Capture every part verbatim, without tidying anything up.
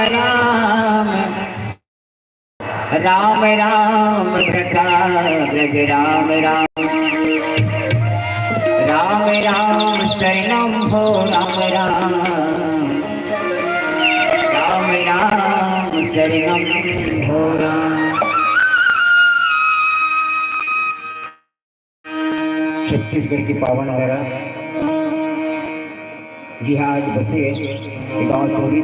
राम, राम राम प्रकाश राम राम, राम राम शरणम हो राम राम, राम राम शरणम हो राम। छत्तीसगढ़ के पावन धरा, जी हाँ, आज बसे हे ये गाँव सोरी।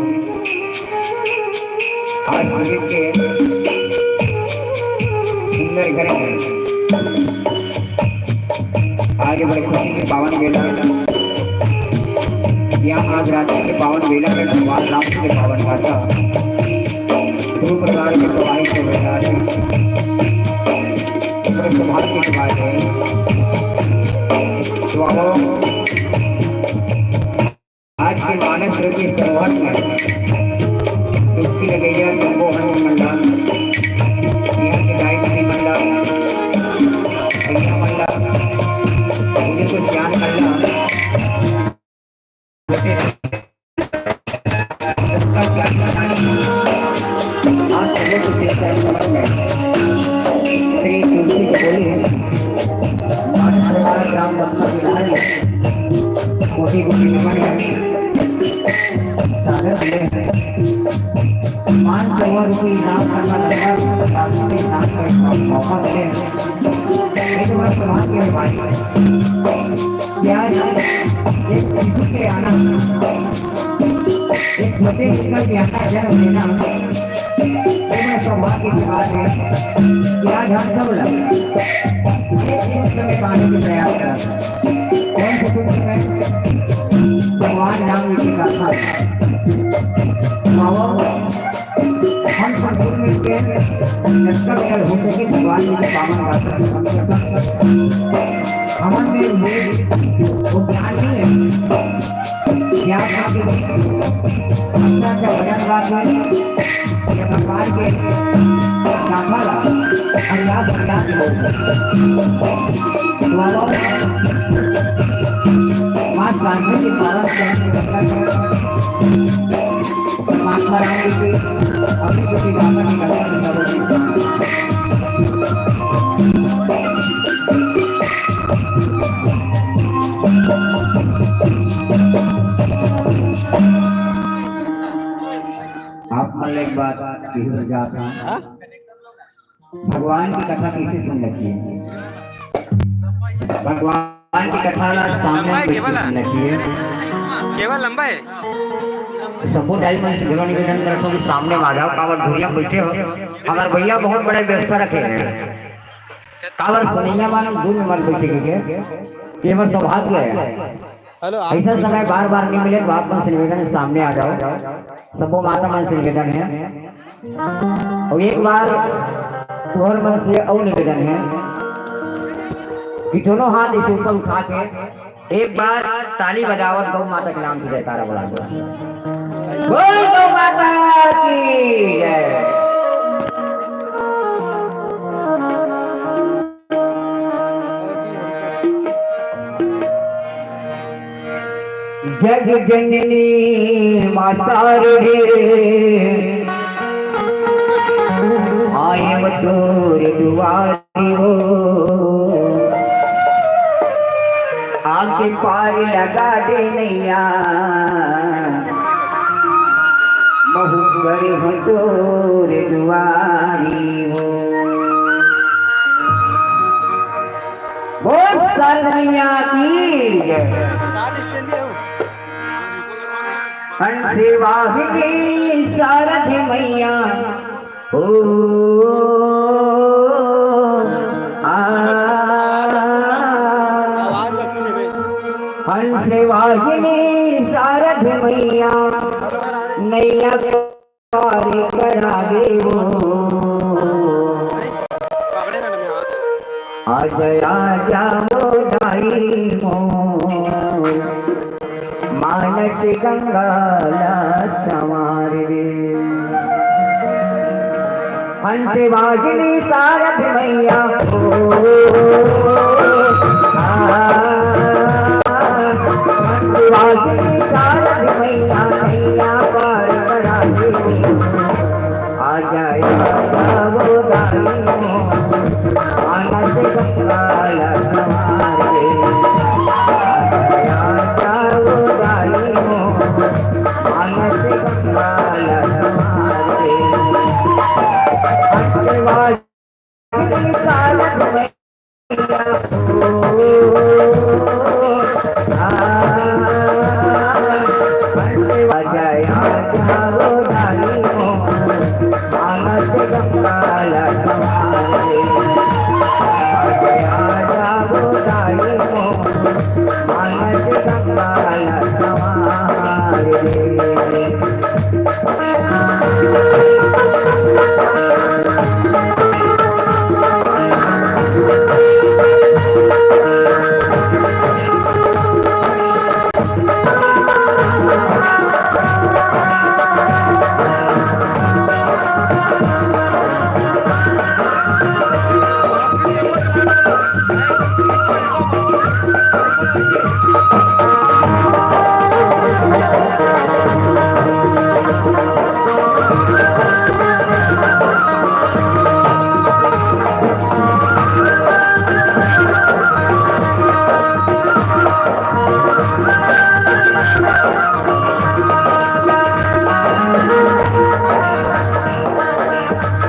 आज सुनील के सुंदर घर में आज बड़े खुशी के पावन बेला, यहाँ आज रात्रि के पावन बेला में भगवान राम के पावन गाथा, गुरु प्रसाद के प्रवाहित हो रहा है। बड़े सौभाग्य की बात है। तो आओ, आज के मानस रंगी सरोवर में डुबकी लगैया शंभो हनुमंडल, यहाँ के गायत्री मंडल, भैया मंडल, मुझे कुछ ज्ञान मंडल, श्री तुलसी को बोली है, मानस प्रसाद राम भक्त की लहर में कोटि कोटि नमन है। सागर दिए हैं। मान सरोवर की नाम करना लगा, साधु के नाम का एक मौका मिले। ये तो बड़ा सौभाग्य है भाई। प्यार एक शिशु के आना, एक छोटे शिशु के आना, जन्म लेना, ये बड़ा सौभाग्य की बात है। प्यार हम सब लग एक सूत्र में बांधने की प्रयास करते हैं। कौन से सूत्र में? भगवान राम जी की गाथा। बाबा, हम संपूर्ण मिलके निष्कर्ष कर हो सके भगवान जी के पावन गाथा। हमारे लिए वो ज्ञान नहीं है। ज्ञान का भी अच्छा अच्छा भजन गा के या भगवान के गाथा ला अभ्यास अभ्यास हो। बाबा, माँ गांधी के पावन चरण में महात्मा राम जी के अपनी जो की गाथा की कथा की करो। आप मन ले एक बात यही समझा था। हाँ? भगवान की कथा कैसे सुन रखी है? भगवान की कथा ला सामने लंबा है बैठ के केवल? सुन रखी है। केवल लंबा है। सबो दाई मन से घलो निवेदन करत हूँ कि सामने आ जाओ, काबर दूरिया बैठे हो। हमारे भैया बहुत बड़े व्यवस्था रखे हैं। काबर सुनैया मन दूर में मत बैठे के, केवल सौभाग्य है। हेलो, आप ऐसा समय बार बार नहीं मिले, तो आप मन से निवेदन है, सामने आ जाओ। सबो माता मन से निवेदन है। और एक बार तुहर मन से अउ निवेदन है कि दोनों हाथ इसे ऊपर उठा के एक बार ताली बजावत गौ माता के नाम की जयकारा बोला दो। बोल गौ माता की जय। जग जननी माँ शारदे, आयम तोर दुआरी हो, आके पार लगा दे नैया, महू करे हो तोर दुआरी हो। बोल सरद मैया की जय। हंस वाहिनी शारद मैया। ओ, आ, हंस वाहिनी शारद मैया, नैया पार करा देवो। आजा, आजा मोर दाई मोर, मानस गंगा ला संवार दे। हंस वाहिनी शारद मैया, ओ, आ, हंस वाहिनी शारद मैया, नैया पार करा आजा, आजा वो दाई मोर, मानस गंगा ल संवार दे। आजा, आजा वो दाई मोर, मानस गंगा ल संवार दे। आशीर्वाद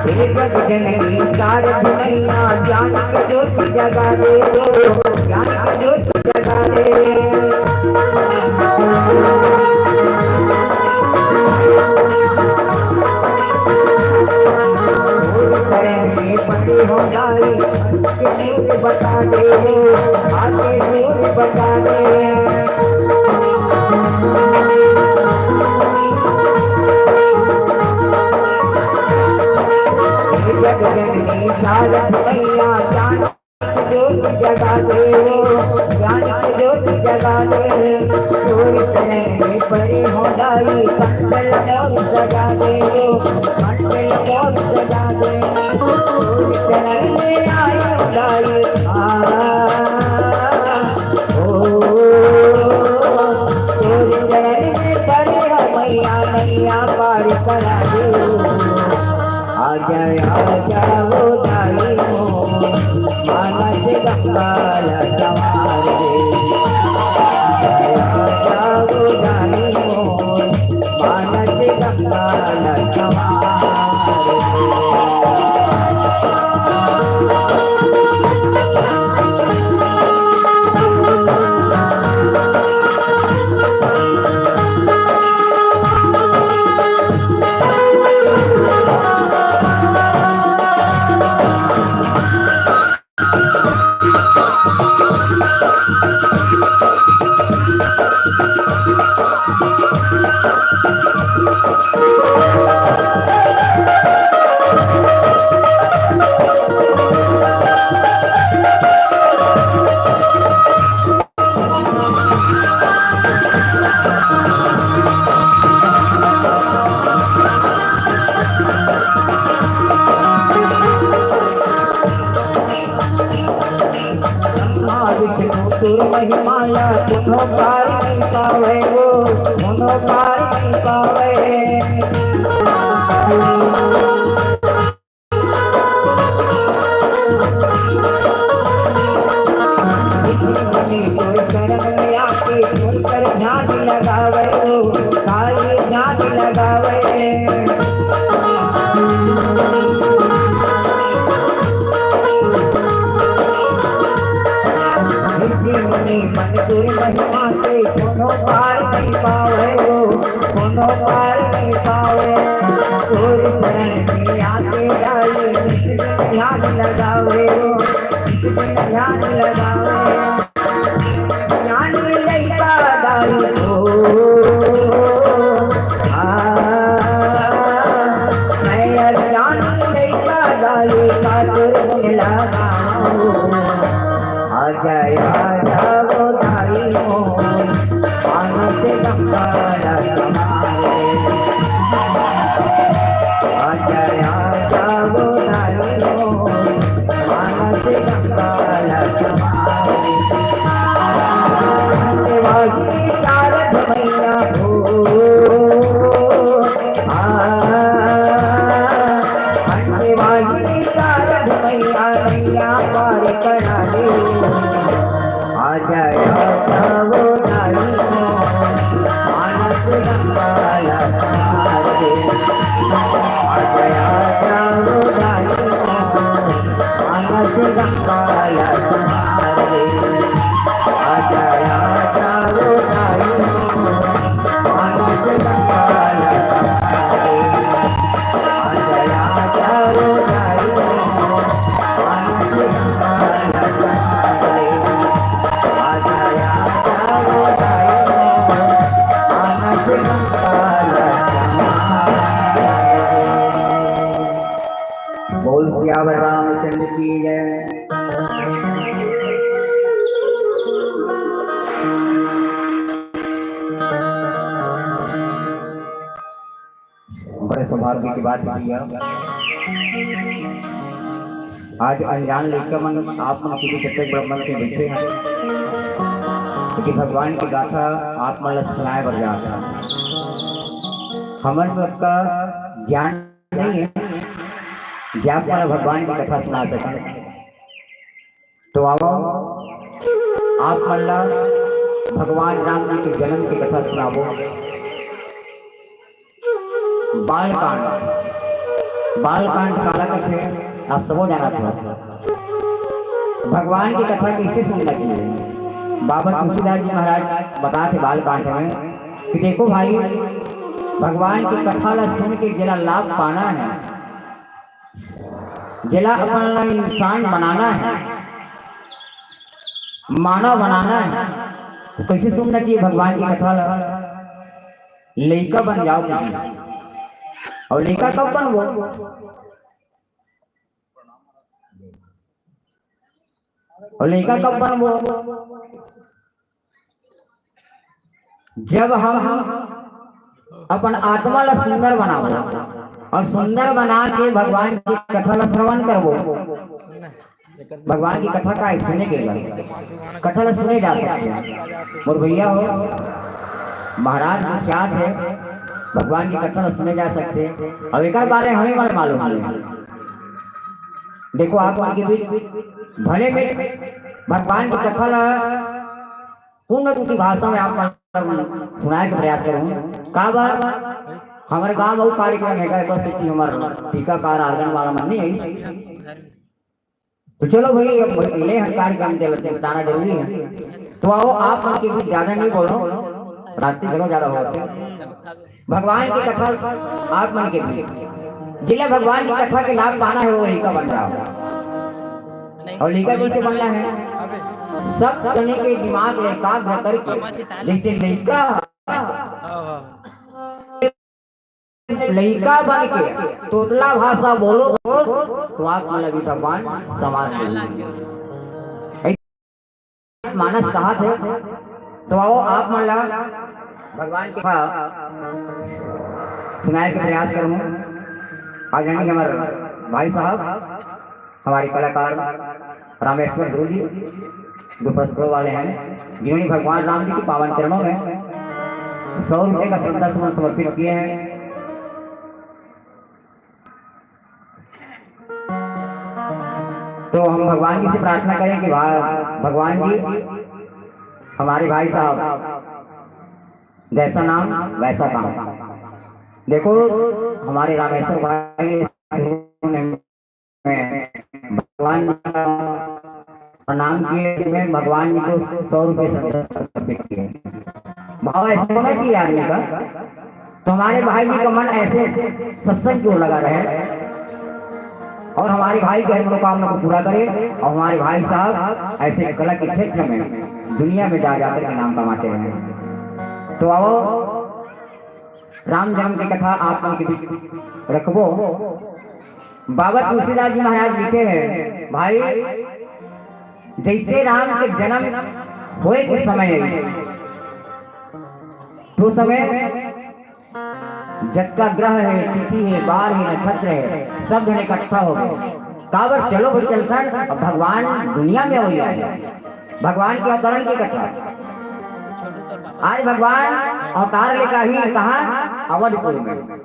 हे जग जननी शारद मैया, ज्ञान के ज्योति जगा दे हो, ज्ञान के ज्योति जगा दे। घोर करम में पड़े हो दाई, के दूर बता दे हो, आके दूर बता दे। हे जग जननी शारद मैया, ज्ञान के ज्योति जगा दे हो, ज्ञान के ज्योति जगा दे। घोर करम में पड़े हो दाई, मंडल मोर सजा दे हो, मंडल मोर सजा दे। घोर करम में आए हो दाई, आ, ओ, घोर करम में पड़े हो मैया, नैया पार करा दे। आजा, आजा वो दाई मोर, मानस गंगा ल संवार दे। आजा, आजा वो दाई मोर, मानस गंगा ल संवार दे। ब्रह्मा विष्णु तोर महिमा ला कोनो पार नहीं पावे हो, कोनो पार नहीं पावे। ऋषि मुनि तोर चरण में आके सुनकर ध्यान लगावे हो, काली ध्यान लगावे। ऋषि मुनि मन तोर महिमा से कोनो पार नहीं पावे हो, कोनो पार नहीं पावे। तोर चरण में आके जाए, नित दिन ध्यान लगावे हो, नित दिन ध्यान लगावे। ज्ञान लइका दाई हो, आ, मैं अज्ञान लइका दाई का तोर गुण लगाऊं। आजा, आजा वो दाई मोर, मानस गंगा ल संवार दे। आजा, आजा वो दाई मोर, मानस गंगा ल संवार दे। शारद मैया हो, आ, रामचंद्र की जय। बड़े सौभाग्य की बात है भैया, आज अनजान लइका मन आप मन के बीच अतेक बड़ा मंच में बैठे हैं, क्योंकि भगवान की गाथा आप मन ला सुनाए बर जात है। हमन में ओतका ज्ञान नहीं है, जे आप मन ला भगवान की कथा सुना सकन। तो आओ, आप मन ला भगवान राम जी के जन्म की कथा सुनाबो। बालकांड, बालकांड काला कथे, आप सबो जानत हो। भगवान की कथा कैसे सुनना चाहिए? बाबा तुलसीदास जी महाराज बताथे बालकांड में कि देखो भाई, भगवान की कथा ला सुन के जेला लाभ पाना है, जेला अपन ला इंसान बनाना है, मानव बनाना है, तो कैसे सुनना चाहिए भगवान की कथा ला? लइका बन जाओ तुम। और लइका कब बनबो? और लइका कब बनबो? जब हम अपन आत्मा ला सुंदर बनाबो और सुंदर बना के भगवान की कथा ला श्रवण करबो। भगवान की कथा का सुने के ला, कथा ला सुने जा सकथे। मोर भैया हो, महाराज विख्यात है, भगवान की कथा ला सुने जा सकथे। अब एकर बारे हमें मन मालूम है। देखो, आप मन के बीच भले में भगवान की कथा ला पूर्ण रूपी भाषा में आप मन सुनाए के प्रयास करूँ। काबर हमर गांव अउ कार्यक्रम है, एक बार से कि हमर टीकाकार आंगन वाला मन नहीं आई। तो चलो भाई, अब ले हम कार्यक्रम के लगे बताना जरूरी है। तो आओ, आप मन के बीच ज्यादा नहीं बोलो, रात्रि घलो ज्यादा हो गया। भगवान की कथा आप मन के बीच, जिला भगवान की कथा के लाभ पाना है, वो लइका बन जाओ। और लइका कैसे बनना है? सब जने के दिमाग ला एकाग्र करके, जैसे लइका, लइका बन के तोतला भाषा बोलो, तो आप मन ला भी भगवान समाज में मानस कहाथे। तो आओ, आप मन ला भगवान के सुनाए के प्रयास करूँ। आज यानी हमारे भाई साहब, हमारे कलाकार रामेश्वर ध्रुव जी, जो फर्स्ट फ्लोर वाले हैं, जिन्होंने भगवान राम जी के पावन चरणों में सौ रुपये का श्रद्धा सुमन समर्पित किए हैं। तो हम भगवान जी से प्रार्थना करें कि भा-, भगवान जी, हमारे भाई साहब, जैसा नाम वैसा काम। देखो, हमारे रामेश्वर भाई ने भगवान का प्रणाम किए, मैं भगवान जी को सौ रुपये समर्पित किए। भाव ऐसे होना चाहिए आदमी का। तो हमारे भाई जी का मन ऐसे सत्संग की ओर लगा रहे और हमारे भाई की हर मनोकामना को पूरा करे और हमारे भाई साहब ऐसे कला के क्षेत्र में दुनिया में जा जाकर के नाम कमाते रहें। तो आओ, राम जन्म की कथा आप मन के बीच रखबो। बाबा तुलसीदास जी महाराज लिखे हैं, भाई, जैसे राम के जन्म होए के समय, तो समय जतका ग्रह है, तिथि है, बार है, नक्षत्र है, सब जन इकट्ठा हो गए। काबर, चलो भाई, चलथन, अब भगवान दुनिया में हो गया है, भगवान के अवतरण की कथा। आज भगवान अवतार लेकर ही कहाँ? अवधपुर में।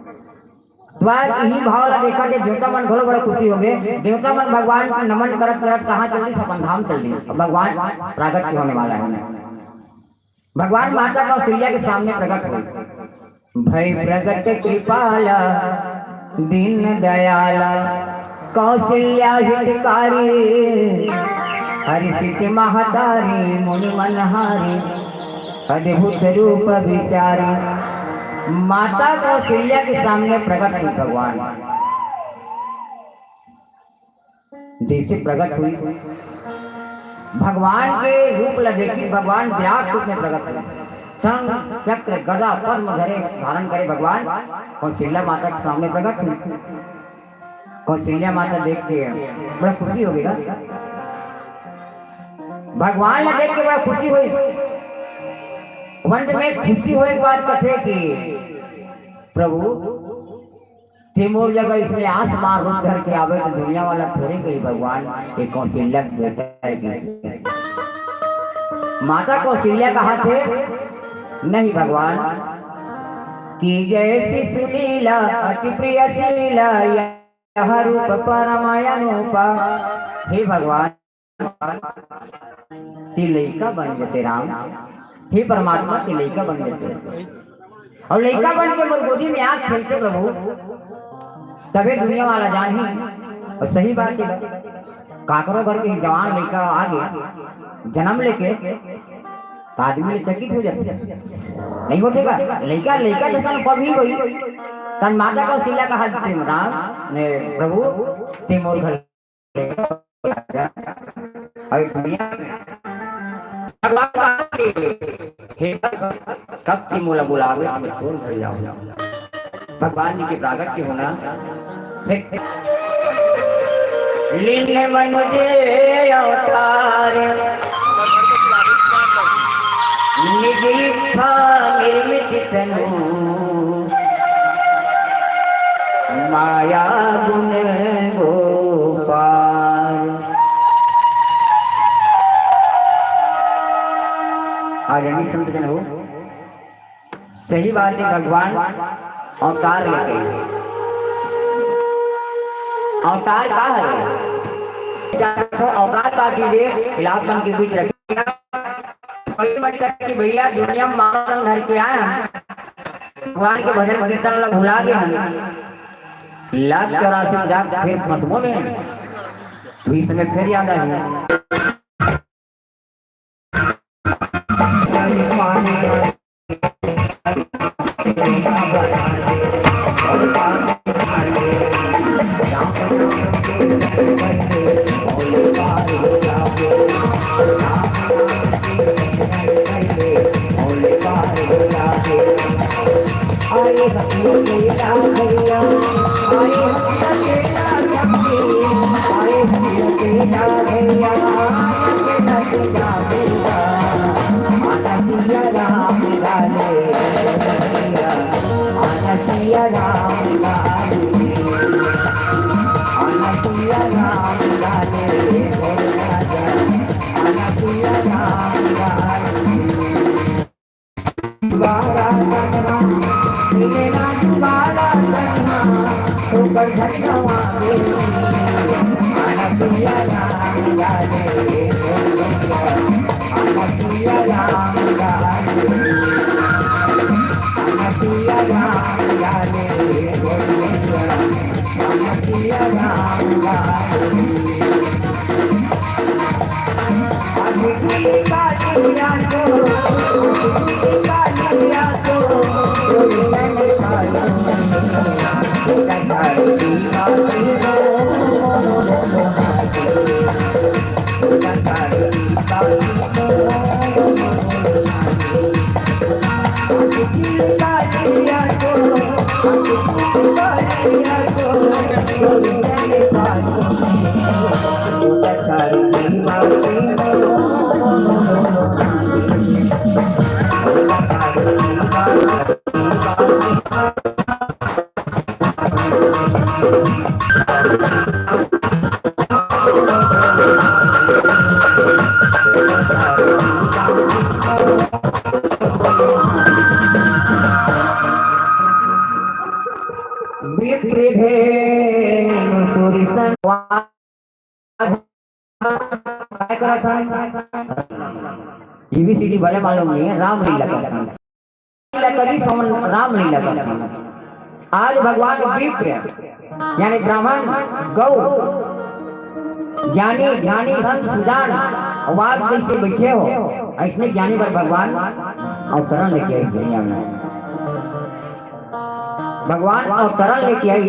तो आज इही भाव ला देखा के देवता मन घलो बड़ा खुशी हो गए। देवता मन भगवान को नमन करत करत कहाँ चल दी? अपन धाम चल दी। अब भगवान प्रागट्य होने वाला है। भगवान माता कौशल्या के सामने प्रकट हुए। भई प्रगट कृपाला दीन दयाला, कौशल्या हितकारी, हर्षित महतारी मुनि मनहारी, अद्भुत रूप विचारी। माता कौशल्या के सामने प्रकट हुई भगवान। जैसे प्रकट हुई, भगवान के रूप ला देखी, भगवान विराट रूप में प्रकट हुई। शंख, चक्र, गदा, पद्म धरे, धारण करे भगवान कौशल्या माता के सामने प्रकट हुई। कौशल्या माता देख के बड़ा खुशी हो गया। भगवान ला देख के बड़ा खुशी हुई। वन में खुशी होए के बाद कथे कि प्रभु, ते मोर जगह इसने आसमान रूप धर के आवे तो दुनिया वाला थोड़े कही भगवान ये कौशल्या के बेटा है कि। माता कौशल्या कहा थे, नहीं भगवान, कि जैसी सुलीला अति प्रिय शीला, यह रूप परम अनूपा। हे भगवान, ते लइका बन जते राम, हे परमात्मा, ते लइका बन जते। अउ लइका बन के मोर गोदी में आ खेलते प्रभु, तभे दुनिया वाला जानही। अउ सही बात हे, काकरो घर के जवान लइका आ गे जनम लेके, त आदमी ले चकित हो जाथे। नहीं होथे का? लइका, लइका जइसन कभी होही। तब माता कौशल्या कहा थे राम, ने प्रभु, ते मोर घर अभी दुनिया में भगवान कहा कि हे, कब ते मोला बुलावे, मैं तोर घर जाऊं। भगवान जी के प्रागट के होना। फिर लीन मन जे अवतार, निज इच्छा निर्मित तनु, माया गुण गोपाल। आदरणीय संत जन हो, सही बात हे, भगवान अवतार लेके। अवतार का हे? अवतार का चीज हे? इलाज मन के बीच रखे। कोई मत कर कि भैया, दुनिया में मानव तन धर के आए हैं, भगवान के भजन कीर्तन ला भुला गए हैं। लाख चौरासी हजार फिर फंसबो में, तो इस समय फिर याद आई। विप्र भेन पुरुषन। काय करत हन? एबीसीडी भले मालूम नहीं है, रामलीला करत हन। लीला करी, समन रामलीला करत हन। आज भगवान विप्र यानी ब्राह्मण, गौ, ज्ञानी, ध्यानी, संत, सुजान, वाद जैसे बैठे हो, ऐसने ज्ञानी बर भगवान अवतरण लेके आए दुनिया में। भगवान अवतरण लेके आई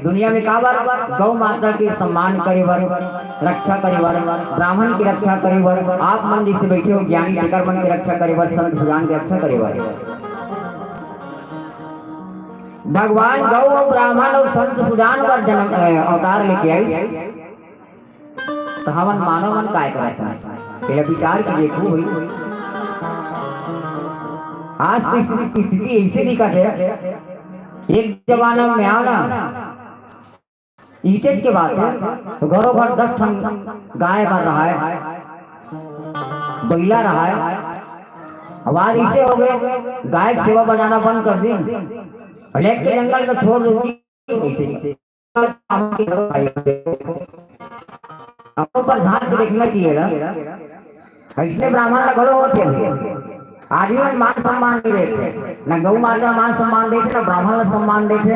दुनिया में काबर? गौ माता के सम्मान करे बर, रक्षा करे बर, ब्राह्मण की रक्षा करे बर, आप मन जैसे बैठे हो ज्ञानी, तेकर मन की रक्षा करे बर, संत सुजान की रक्षा करे बर। भगवान गौ अउ ब्राह्मण अउ संत सुजान बर जन्म, अ, अवतार लेके आई, त हमन मानव मन काय करत हन? एला विचार के देखहू भई। आज तो स्थिति, स्थिति ऐसे दिखत हे, एक जमाना में आओ ना, इहितेच के बात हे, तो घरो घर दस ठन गाय बर रहाय, बइला रहाय। अब आज ऐसे हो गए, गाय के सेवा बजाना बंद कर दिन, लेके जंगल में छोड़ दो। ऐसे अपन ऊपर झांक के देखना चाहिए ना। ऐसे ब्राह्मण ला घलो होथे, आदमी मन मान सम्मान नहीं देथे, ना गौ माता मान सम्मान देथे, ना ब्राह्मण ला सम्मान देथे।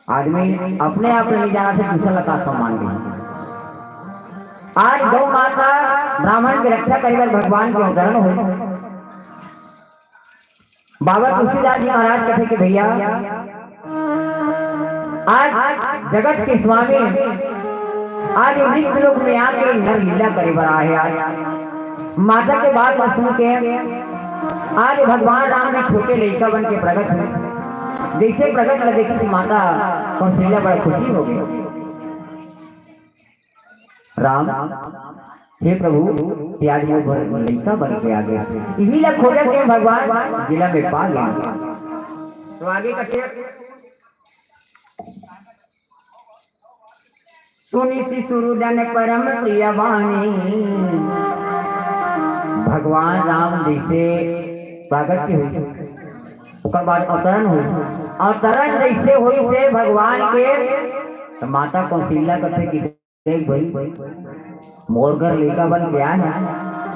आदमी अपने आप ले जाना से दूसरा ला का सम्मान दे? आज गौ माता ब्राह्मण के रक्षा करे बर भगवान के अवतरण हो। बाबा तुलसीदास जी महाराज कथे कि भैया, आज जगत के स्वामी आज मृत्यु लोक में आके नर लीला करे बर आए हे। आज माता के बात ला सुन के आज भगवान राम भी छोटे लइका बन के प्रगट हुए। जैसे प्रगट ला देखी तो माता कौशल्या बड़ा खुशी हो गई। राम, हे प्रभु, ते आज मोर बर लइका बन के आ गए। इही ला खोजत हे भगवान, जिला में पा गए। तो आगे कथे, सुनिसि सुरजन परम प्रिय बानी। भगवान राम जैसे प्रागट्य हुई, ओकर बाद अवतरण हुई, अवतरण जैसे हुई से भगवान के, तो माता कौशल्या कथे कि देख भाई, मोर घर लइका बन गया है,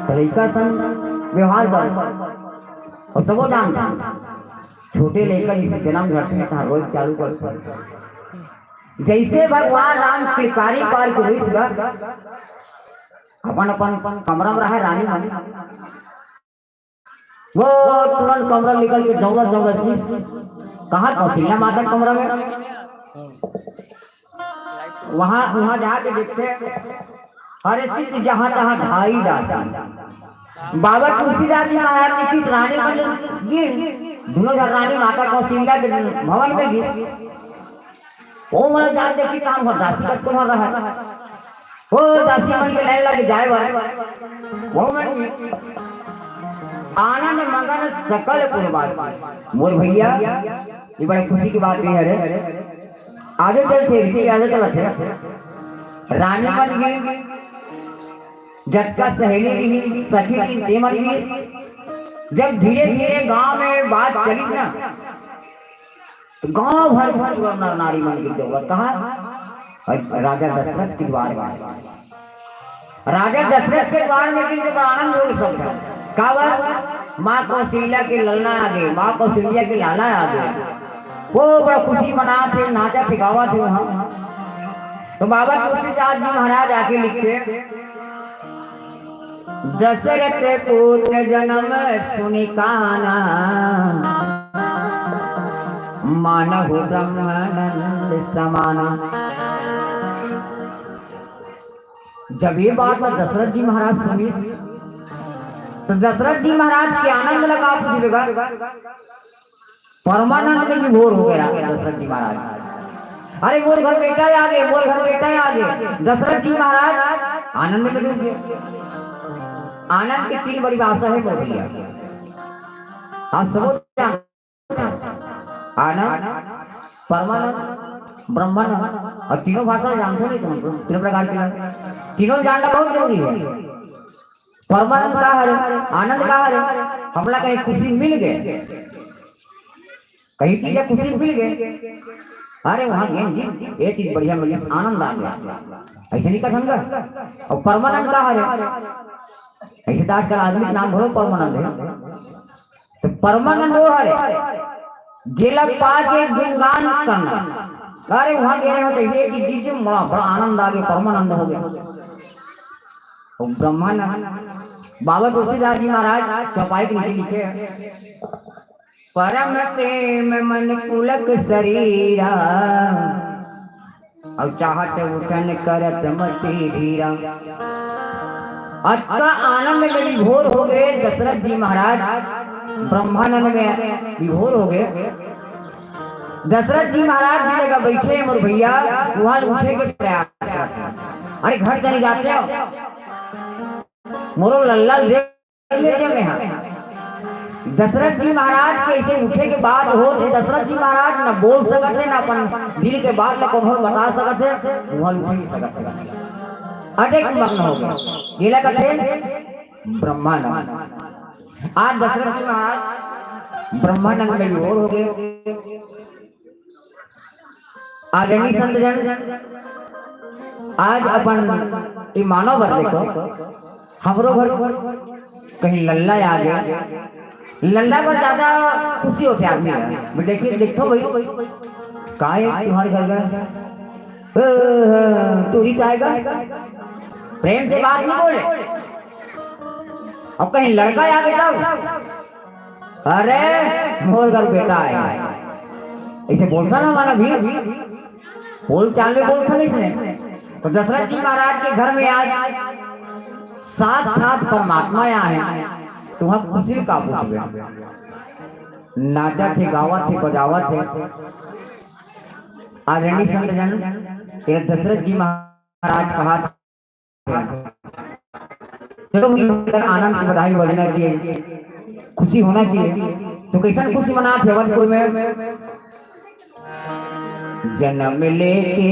तो लइका संग व्यवहार कर। और सबो जानता, छोटे लइका जैसे जन्म घटते हैं, रोज चालू करते हैं। जैसे भगवान राम किलकारी पार के हुई गा, अपन अपन कमरा में रहा रानी मन, वो तुरंत कमरा निकल के दौड़त दौड़त गई। कहाँ? कौशल्या माता के कमरा में। वहां, वहां जाके देखथे, अरे सिद्ध जहां तहां ढाई दासी। बाबा तुलसीदास जी महाराज ने किस रानी बन गई, दोनों घर रानी माता कौशल्या के भवन में गई। ओ मन जान देखी काम हो, दासी का तुम्हारा रहा। ओ दासी मन के लाइन लगे जाए बर। ओ मन की आनंद मगन सकल पुरवासी। मोर भैया, ये बड़ा खुशी की बात ये है रे। आगे चलते, रीति आगे चलते। रानी बन गई, जतका सहेली रही, सखी रही, ते मन गई। जब धीरे धीरे गांव में बात चली ना, तो गांव भर के पूरा नर नारी मन गिर जरूरत कहा? और राजा दशरथ के द्वार में। राजा दशरथ के द्वार में गिर जब आनंद हो गया सबका। काबर? माँ कौशल्या के ललना आ गए, माँ कौशल्या के लाला आ गए। वो बड़ा खुशी मनाथे, नाचथे, गावथे वहाँ। तो बाबा तुलसीदास जी महाराज आके लिखते, दशरथ पुत्र जन्म सुनि काना, मानहु ब्रह्मानंद समाना। जब ये बात ला दशरथ जी महाराज सुनी, तो दशरथ जी महाराज के आनंद लगा पूछ बेगा। परमानंद में विभोर हो गया दशरथ जी महाराज। अरे मोर घर बेटा आ गए, मोर घर बेटा आ गए। दशरथ जी महाराज आनंद में डूब गए। आनंद के तीन परिभाषा है मोर भैया, आप सब जानते हैं। आनंद, परमानंद, ब्रह्मानंद। और तीनों भाषा जानते नहीं तुम, तीनों प्रकार के। तीनों जानना बहुत जरूरी है। परमानंद का हरे, आनंद का हरे, हमला कहीं खुशी मिल गए, कहीं चीज खुशी मिल गए, अरे वहां गेंद जीत, ये चीज बढ़िया मिली, आनंद आ गया। ऐसे नहीं कथन का। और परमानंद का हरे, ऐसे तो आजकल आदमी के नाम भरो परमानंद है। तो परमानंद वो हरे, जेला पा के गुणगान करना। अरे वहां गए हो तो ये चीज जीत, बड़ा, बड़ा आनंद आ गया, परमानंद हो गया। और ब्रह्मानंद, बाबा तुलसीदास जी महाराज चौपाई के नीचे लिखे, परम प्रेम मन पुलक शरीरा, और चाहत उठन करत मति धीरा। अतका आनंद में विभोर हो गए दशरथ जी महाराज, ब्रह्मानंद में विभोर हो गए। दशरथ जी महाराज जी जगह बैठे हैं मोर भैया, वहां उठे के प्रयास करते हैं। अरे घर चले जाते हो, मोरो लल्ला देख लेते हैं। दशरथ जी महाराज के ऐसे उठे के बाद हो, तो दशरथ जी महाराज न बोल सकते, न अपन दिल के बात ल कोनो बता सकते, वहां उठ नहीं सकते। अनेक मग्न हो गए। ये लगा थे ब्रह्मानंद। आज दशरथ जी महाराज ब्रह्मानंद में विभोर हो गए। आदरणीय संत जन, आज अपन ई मानव बर देखो, हमरो घर कहीं लल्ला आ गया। लल्ला बर ज्यादा खुशी होते आदमी है। मैं देखिए, देखो भाई, का है तुम्हारे घर का? अ, तोरी का आएगा? प्रेम से बात नहीं बोले। अब कहीं लड़का आ गया तब? अरे, मोर घर बेटा है। ऐसे बोलता ना हमारा भी, बोल चाल में बोलता नहीं इसने। तो दशरथ जी महाराज के घर में आज साक्षात परमात्मा आए हैं, तो वहां खुशी का पूछबे। नाचा थे, गावा थे, बजावा थे। आदरणीय संत जन, ये दशरथ जी महाराज कहा, चलो, मिलकर आनंद की बधाई बजना चाहिए, खुशी होना चाहिए। तो कैसन खुशी मनात हे अवधपुर में? जन्म लेके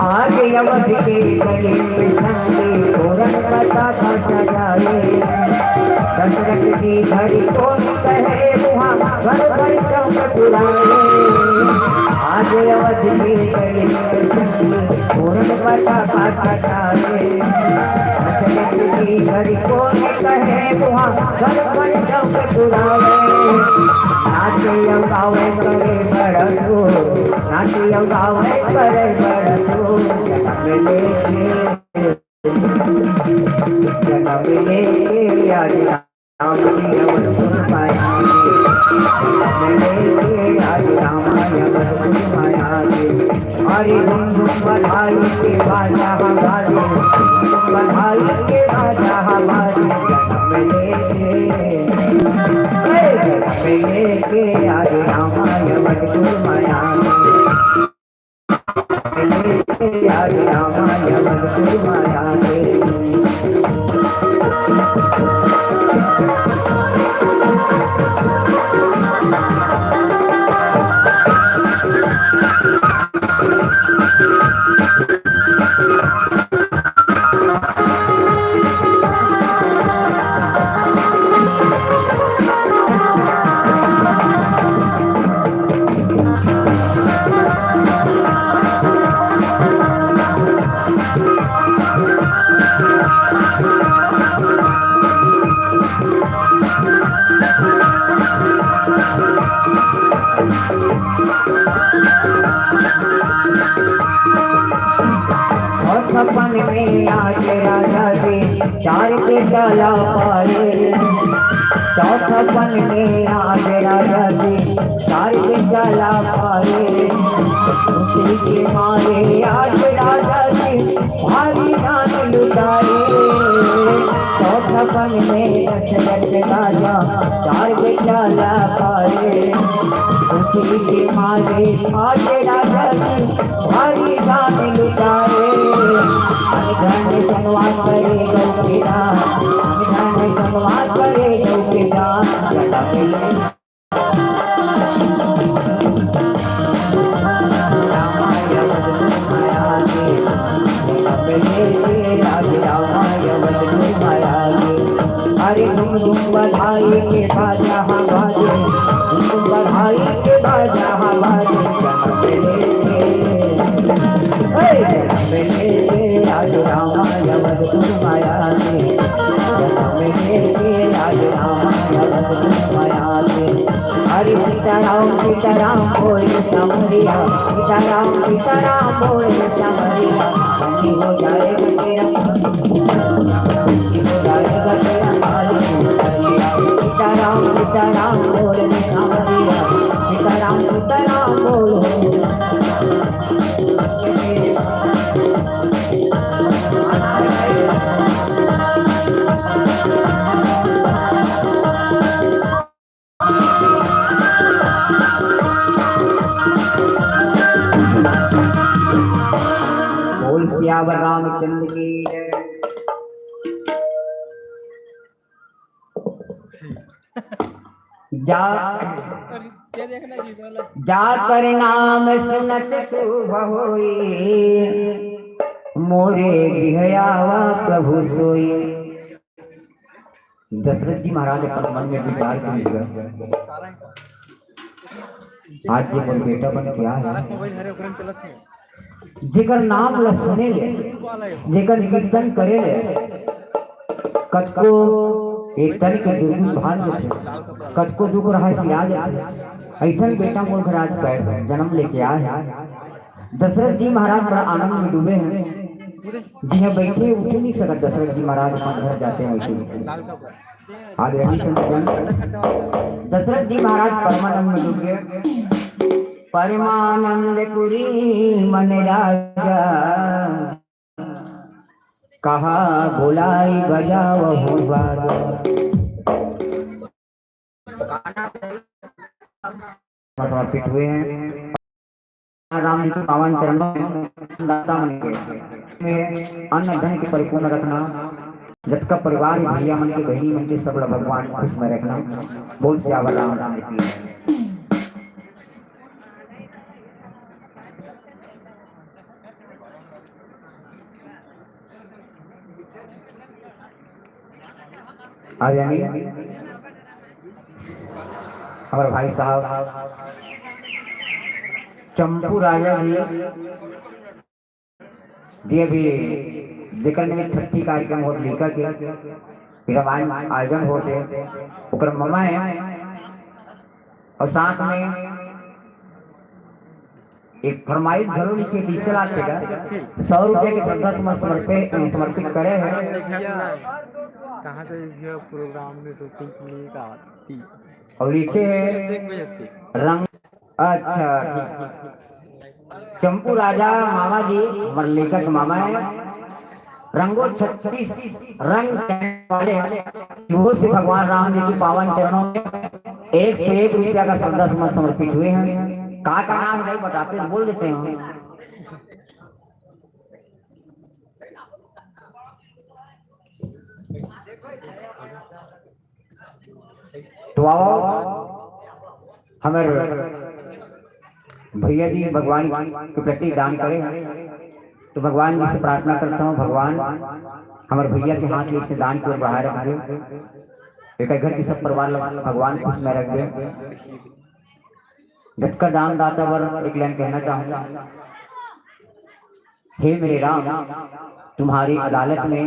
आज अवध के गली में संगे तोरण पताका सजाए। दशरथ जी घर को कहे वहाँ घर घर चौक पुराए। आज अवध के गली में संगे तोरण पताका सजाए। दशरथ जी घर को कहे वहाँ घर घर चौक पुराए। नाचे गावे करे बड़को, नाचे गावे करे बड़को, जन्म लेके जन्म लेके आज राम जी अवधपुर में आए। जन्म लेके आज राम जी अवधपुर में आए। अरे धूम धूम बधाई के बाजा बाजे, धूम धूम बधाई के बाजा बाजे। जन्म लेके, हे जन्म लेके आज राम जी अवधपुर में आए। और सपन में आज राजा जी चार के चाला पाए। चौथा पन में आज राजा जी चार के चाला पाए। उसी के मारे आज राजा जी भारी दान लुटाए। चौथा पन में दशरथ राजा चार के चाला पाए। उसी के मारे आज राजा जी भारी दान लुटाए। धन धन संवाद करे गौ के दान, धन धन संवाद करे गौ के दान। अरे धूम धूम बधाई के बाजा बाजे, धूम धूम बधाई के बाजा बाजे। हे, आज रामायण तुम आया थे, आज रामायण तुम आया थे। अरे सीताराम सीताराम बोल सावरिया, सीताराम सीताराम बोल सावरिया। बंदी हो जाएगा तेरा, बंदी हो जाएगा तेरा काली नौकरिया। सीताराम सीताराम बोल सावरिया, सीताराम सीताराम बोल। सियावर रामचंद्र की जय। जा, ये देखना जी वाला। जाकर नाम सुनत शुभ होई, मोरे गृह आवा प्रभु सोई। दशरथ जी महाराज अपन मन में विचार करिस, आज ये मोर बेटा बन के आय हे, जेकर नाम ला सुने ले, जेकर कीर्तन करे ले, कतको एक तरीके दुर्गुण भाग देथे, कतको दुख रहा सिरा देथे। अइसन बेटा मोर घर आज पै-, जन्म लेके आय हे। दशरथ जी महाराज बड़ा आनंद में डूबे हे। जिहां बैठे उठ नहीं सकत, दशरथ जी महाराज अपन घर जाते हैं वैसे। आगे अभी सुनते हैं। दशरथ जी महाराज परमानंद में डूब गए। परमानंद पुरी मन राजा, कहा बुलाई बजावहु बाजा। समर्पित हुए हैं। राम जी के पावन चरणों में दाता मन के अन्न धन के परिपूर्ण रखना, जतका परिवार हे भैया मन के, बहिनी मन के, सब ला भगवान खुश में रखना। बोल सियावर रामचंद्र की। आ जानी हमारे भाई साहब चंपू राजा जी, जी अभी जेकर में छठी कार्यक्रम होत लिखा के रामायण आयोजन होते, ओकर ममा हे। और साथ में एक फरमाइश घलो लिखे, कइसे लागथे गा? सौ रुपया के श्रद्धा सुमन समर्पे-, समर्पित करे हे। कहाँ पे ये प्रोग्राम में शूटिंग के लिए कहा थी? और लिखे हे रंग, अच्छा, ठीक। चंपू राजा मामा जी, हमर लेखक मामा हे। रंगो छत्तीस रंग वाले, वो से भगवान राम जी के पावन चरणों में एक से एक रुपया का श्रद्धा सुमन समर्पित हुए हैं। का, का नाम है बताते हैं, बोल देते हैं। तो आओ, हमर भैया जी भगवान के प्रति दान करे, तो भगवान जी से प्रार्थना करता हूँ, भगवान हमर भैया के हाथ में इसे दान को बढ़ाए रख दे, एक घर के सब परिवार ला भगवान खुश में रख दे। जतका दान दाता बर एक लाइन कहना चाहूंगा, हे मेरे राम, तुम्हारी अदालत में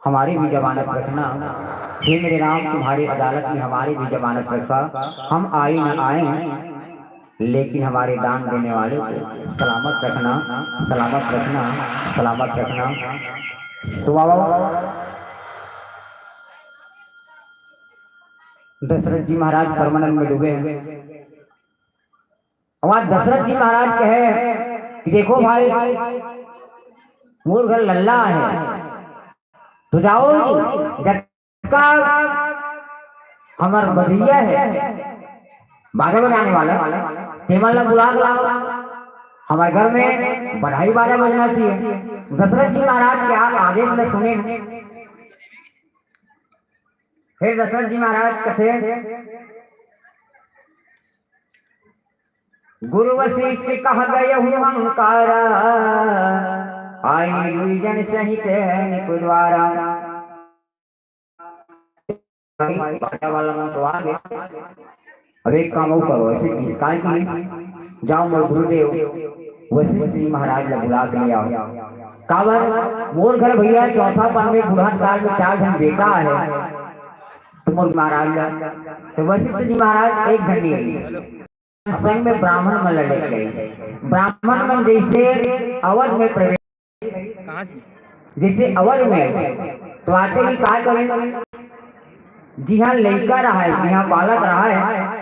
हमारी भी जमानत रखना। हे मेरे राम, तुम्हारी अदालत में हमारी भी जमानत रखा। हम आए न आए, लेकिन हमारे दान देने वाले को सलामत रखना, सलामत रखना, सलामत रखना। तो बाबा, दशरथ जी महाराज परमानंद में डूबे हैं। और आज दशरथ जी महाराज कहे कि देखो भाई, मोर घर लल्ला हे, तो जाओ जी, जतका हमर बधइया हे, बाजा बजाने वाला, तेमन ला बुला के लाओ, हमर घर में बधाई बाजा बजना चाहिए। दशरथ जी महाराज के आ-, आदेश ला सुने। फिर दशरथ जी महाराज कथे, गुरु वशिष्ठ कह गए हंकारा, आई दुई जन सहित नृप द्वारा। बाजा वाला मन तो आ गए। अब एक काम और करो, ऐसे किस काय की, जाओ मोर गुरुदेव वशिष्ठ जी महाराज ला बुला के ले आओ। काबर मोर घर भैया चौथा पान में बुढ़ान काल में चार झन बेटा हे, तो मोर महाराज ला, तो वशिष्ठ जी महाराज एक झन नहीं, संग में ब्राह्मण मन ला लेके आई। ब्राह्मण मन जैसे अवध में प्रवेश कहाँ जी? जैसे अवध में तो आते ही का करे, जिहां लइका रहा है, जिहां बालक रहा है,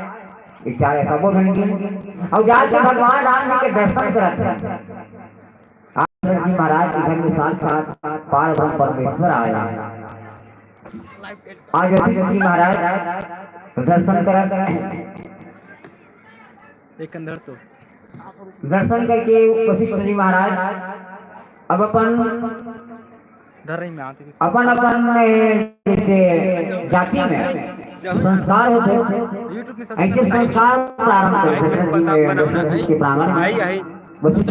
ये चाहे सबो बन गए। और जाके भगवान राम जी के दर्शन करत है। आज जी महाराज के घर में साक्षात पार ब्रह्म परमेश्वर आया। आज वशिष्ठ जी महाराज दर्शन करत, एक अंदर तो दर्शन करके वशिष्ठ जी महाराज अब अपन अपन अपन में जैसे जाति में संस्कार होथे, ऐसे संस्कार प्रारंभ करथे धरती में वशिष्ठ के प्रांगण में। वशिष्ठ